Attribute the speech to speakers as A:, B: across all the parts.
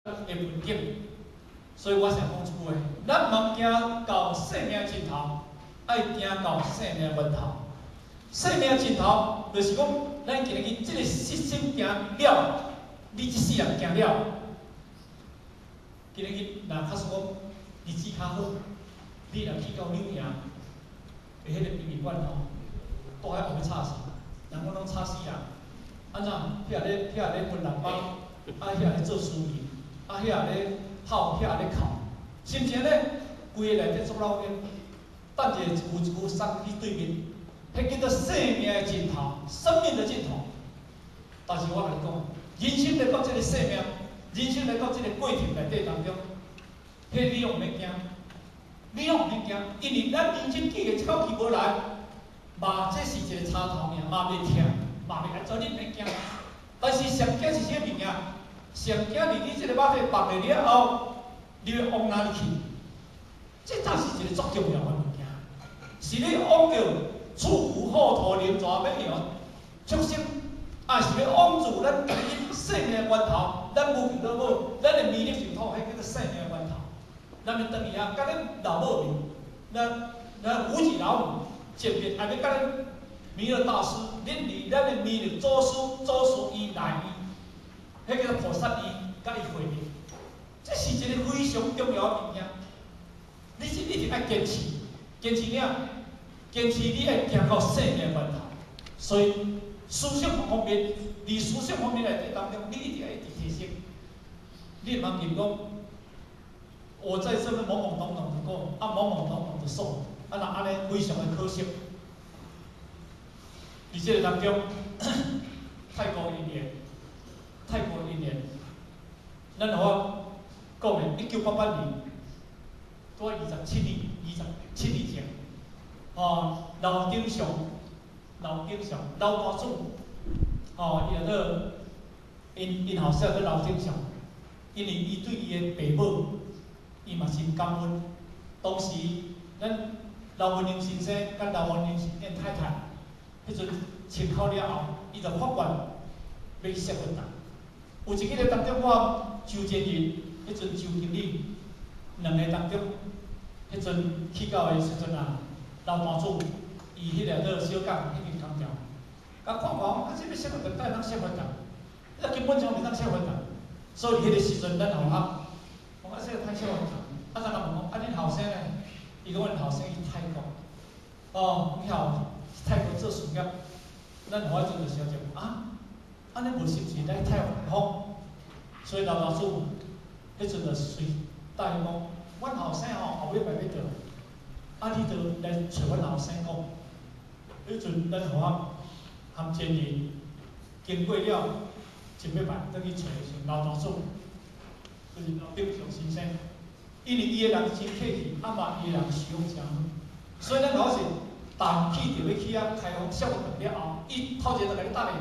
A: 的盆景。所以我想講一句話：咱毋行到生命盡頭，愛行到生命源頭。生命盡頭就是講，咱今日這个色身行了，你這世人行了，今日若假使講日子較好，你若去到柳營的彼个殯儀館吼，倒遐後欲吵死，人講攏吵死人。按怎？遐咧分人包，啊遐咧做司儀，啊遐咧哭，遐咧哭，是毋是按呢？規个內底足鬧熱，等一下一具一具送去對面，彼叫做生命的盡頭，生命的盡頭。但是我共你講，人生來到這个生命，人生來到這个過程內底當中，彼你攏毋免驚，你攏毋免驚，因為咱人生既然這口氣無來，嘛這是一個插頭爾，嘛袂疼，嘛袂按怎，你毋免驚。但是上驚是啥物件？上驚佇你這個肉體放下了後，你欲往哪裡去？這才是一個足重要的物件。是你往著處無厚土靈蛇欲搖畜生，抑是欲往住咱家己生命源頭？咱無求老母，咱的彌勒淨土，彼叫做生命源頭。咱欲轉去遐，佮恁老母面，咱五指老母見面，抑欲佮恁彌勒大師，恁佇咱的彌勒祖師，祖師伊來伊，彼叫做菩薩伊，佮伊會面。這是一個非常重要的物件。你是一定愛堅持，堅持啥？堅持你愛行到生命源頭。所以思想方面，佇思想方面內底當中，你一定愛一直提升。你毋通認講，我在這邊懵懵懂懂的過，啊懵懵懂懂的送，啊若按呢非常的可惜。佇這個當中，泰國一年，泰國一年，咱予我講的，1988年，拄27年，27年前，哦，劉鼎祥，劉鼎祥，劉大主，哦，伊叫做，𪜶𪜶後生叫劉鼎祥，因為伊對伊的爸母，伊嘛真感恩。當時，咱劉文林先生佮劉文林先生太太，彼陣穿口了後，伊就發願欲去錫佛堂。有一個當中，我周建仁，彼陣周經理，兩个當中，彼陣去到的時陣啊，劉大主伊彼个做小港彼間空調，共看看講，啊，這欲錫佛堂，哪會當錫佛堂？這根本就袂當錫佛堂。所以彼个時陣，咱後學，講啊，這個太錫佛堂，啊，怎問講，啊，恁後生呢？伊講𪜶後生去泰國，哦，去後泰國做事業，咱予彼陣就想著，啊，按呢無是毋是來泰國？所以劉大主彼陣就隨答應講，阮後生吼後尾擺欲轉來，啊，你著來揣阮後生講。彼陣咱予我含前人經過了一禮拜，轉去揣時劉大主，就是劉鼎祥先生，因為伊的人真客氣，啊嘛伊的人思想誠好，所以咱頭是當去著欲去遐開放錫佛堂了後，伊頭一个就共你答應，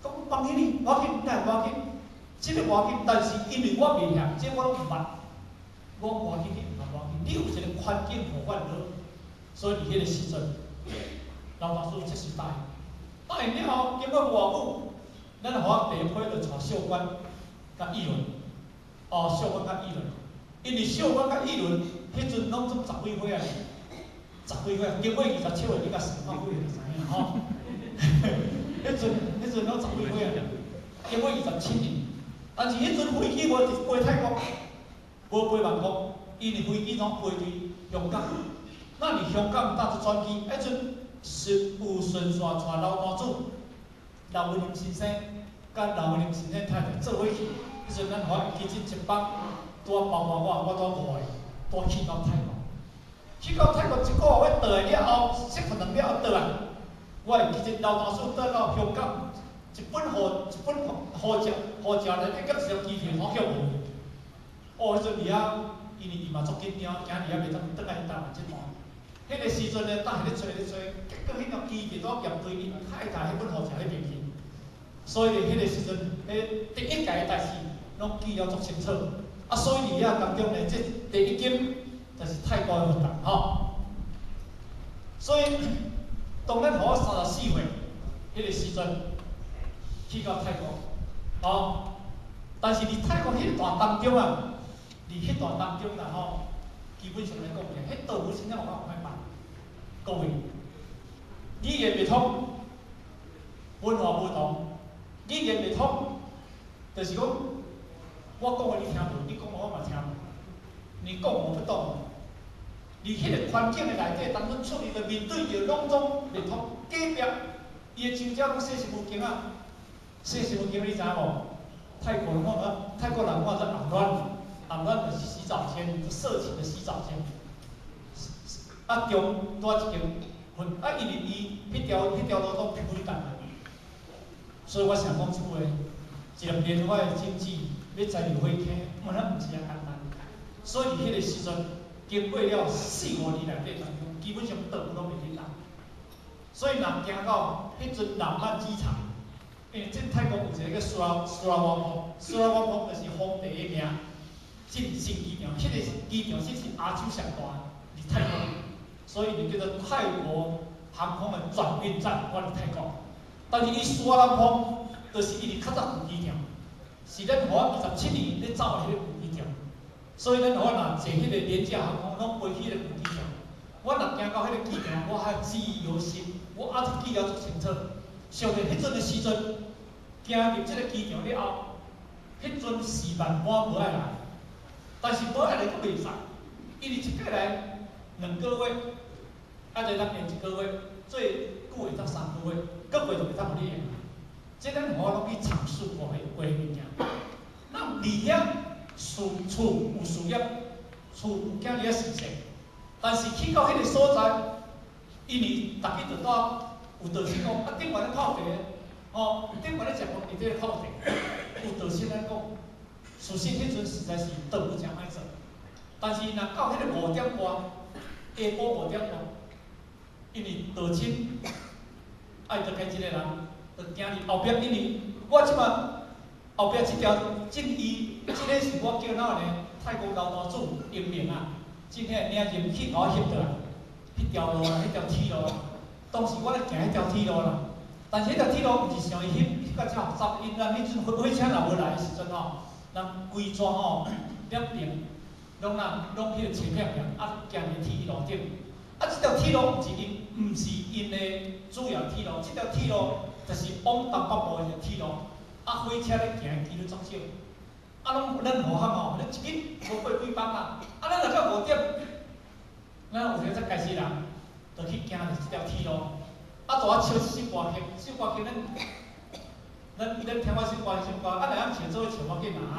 A: 講放起你，無要緊，哪會無要緊？這个無要緊，但是因為我袂曉，這我攏毋捌，我無要緊，你毋通無要緊，你有一個環境予阮好，所以佇彼個時陣，劉大師這是答應，答應了後，經過無偌久，咱予我第一批就帶少官佮議論，哦，少官佮議論，因為少官佮議論，彼陣攏總十幾歲啊，十幾歲，經過27歲，你共算看幾歲就知影吼。彼陣攏十幾歲啊，經過27年，但是彼陣飛機無佇飛泰國，無飛曼谷，因為飛機攏飛佇香港。咱佇香港搭一轉機，彼陣是有順線帶劉大主、劉文林先生佮劉文林先生太太做伙去。彼陣咱予我記得一班，拄仔包括我，我拄五个，拄仔去到泰國。去到泰國一個月轉來了後，錫佛堂了後轉來，我會記得劉大師轉到香港，一本護照，護照內底閣一張機票好叫無。哦，彼陣佇遐，因為伊嘛足緊張，驚佇遐袂當轉來台灣這段。彼個時陣呢，搭佇咧揣咧揣，結果彼張機票拄驗對𪜶太太彼本護照彼邊去。所以彼個時陣，彼第一屆的代誌攏記了足清楚。啊，所以佇遐當中呢，這第一間就是泰國的佛堂吼。所以當咱予我34歲彼個時陣去到泰國，哦，但是佇泰國彼段當中啊，佇彼段當中啦吼，基本上來講咧，彼道府真正有夠歹辦。各位，語言袂通，文化無同，語言袂通，就是講我講的你聽無，你講的我嘛聽無，你講我不懂。佇彼個環境的內底，當陣出去就面對著攏總袂通，隔壁伊的州長攏洗身軀間仔，洗身軀間你知影無？泰國人講啊，泰國人講做頷暖，頷暖就是洗澡間，色情的洗澡間。啊，中帶一間分，啊，因為伊彼條路攏鋪咧所以我想講這句話，一個連我的經濟欲載入火坑，原來毋是遐簡單。所以佇彼個時陣，經過了四五年內底當中，基本上倒有攏袂去動。所以若行到彼陣廊曼機場，因為這泰國有一個叫蘇拉旺邦，蘇拉旺邦就是皇帝的名，進新機場，彼個機場這是亞洲上大，佇泰國，所以就叫做泰國航空的轉運站，我佇泰國。但是伊蘇拉旺邦，就是伊佇較早舊機場，是咱予我27年咧走的彼個舊機場，所以咱予我若坐彼個廉價航空，攏飛彼個舊機場。我若行到彼個機場，我還記憶猶新，我猶記得足清楚。想著彼陣的時陣，行入這個機場了後，彼陣是萬般無愛來，但是無愛來閣袂使，因為一過來2個月，啊就當延一個月，最久會當3個月，閣過就袂當予你延。這咱予我攏去嘗試過彼過物件。咱佇遐厝有事業，厝有囝佇遐實現，但是去到彼個所在，因為逐家就帶有道親講，啊頂懸咧泡茶，吼，頂懸咧食飯，佇咧泡茶，有道親來講，事實彼陣實在是倒有誠歹做，但是若到彼個5點外，下晡5點外，因為道親愛離開這個人，就行佇後壁，因為我這擺後壁這條進伊，這個是我叫哪個呢？泰國老大主英明啊，真遐領入去共我翕倒來，彼條路啦，彼條鐵路啦，當時我咧行彼條鐵路啦，但是彼條鐵路毋是像伊翕翕甲遮複雜，因人彼陣火車若無來的時陣吼，人規逝吼兩邊攏啊攏彼個車片片啊行佇鐵路頂，啊這條鐵路毋是𪜶的主要鐵路，這條鐵路就是往東北部的一個鐵路，啊火車咧行的幾率足少。啊，攏咱河漢吼，咱一日無過幾班啦。啊，咱若到5點，咱有一個遮開始人，就去行著這條鐵路。啊，就我唱一首歌曲，這首歌曲咱聽我首歌，首歌，啊，若曉唱做伙唱無要緊啦啊。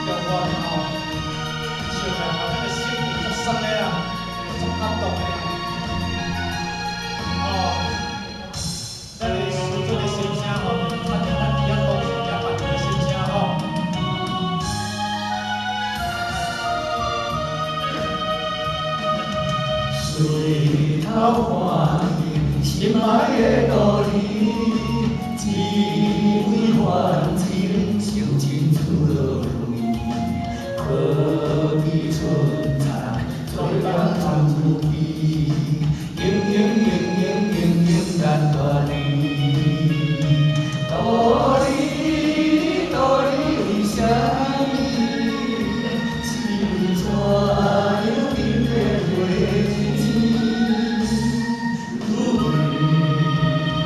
A: 這條歌吼，唱來。
B: 對頭看見心愛的道理，一位凡情受盡出落去，可比春蚕做人穿出去，永永永永永永難斷離。道理道理為啥物？是怎樣變得袂錢？愈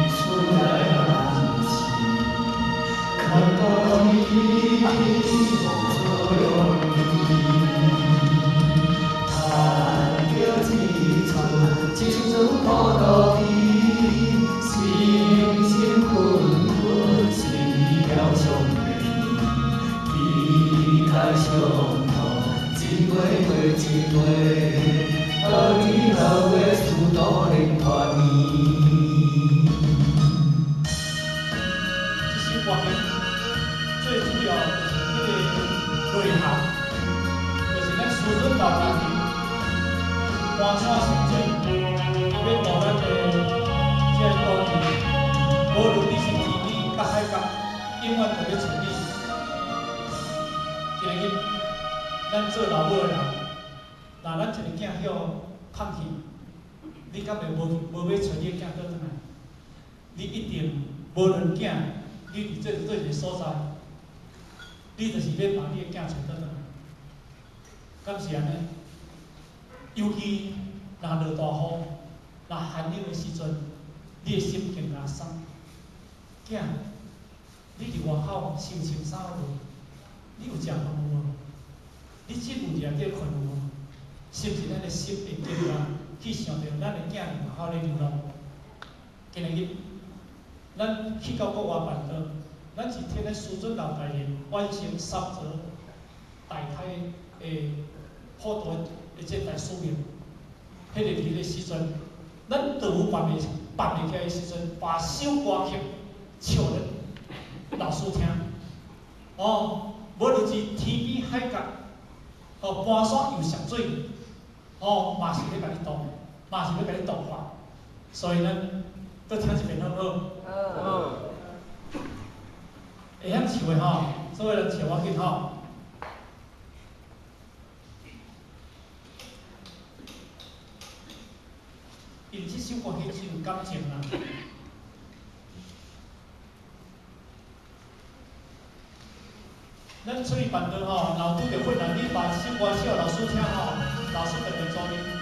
B: 出來難是，看道理無作用力。趁著這陣青春苦路去，心心困困是了相離，期待相同，一月過一月，到底老月事都能團圓。
A: 這首歌曲最主要就是彼個內涵，就是咱師尊老大人搬山涉水，欲渡咱的這個土地，無論你是天邊佮海角，永遠都欲揣你。今日咱做老母的人，若咱一個囝予放棄，你敢會無欲揣你的囝倒轉來？你一定無論囝，你佇這佗一个所在，你就是欲把你的囝揣倒轉來，敢是按呢？尤其若落大雨、若寒冷的時陣，你的心更加鬆。囝，你佇外口受穿衫無？你有食飯無？你這有佇內底睏有無？是毋是咱的心會更加去想著咱的囝佇外口咧流浪？今日咱去到國外辦道，咱是替咱師尊老大人完成三座大胎的普渡的這大使命。彼個佇个時陣，咱都有辦袂起來的時陣，把首歌曲唱予老師聽。哦，無論是天邊海角，哦，搬山又涉水，哦，嘛是咧共你度，嘛是咧共你度化。所以咱閣聽一遍好毋好？好。會曉唱的吼，所有人唱我緊吼。因這首歌曲真有感情啦。咱出去辦道吼，若有拄著困難，你把首歌唱老師聽吼，老師就會助你。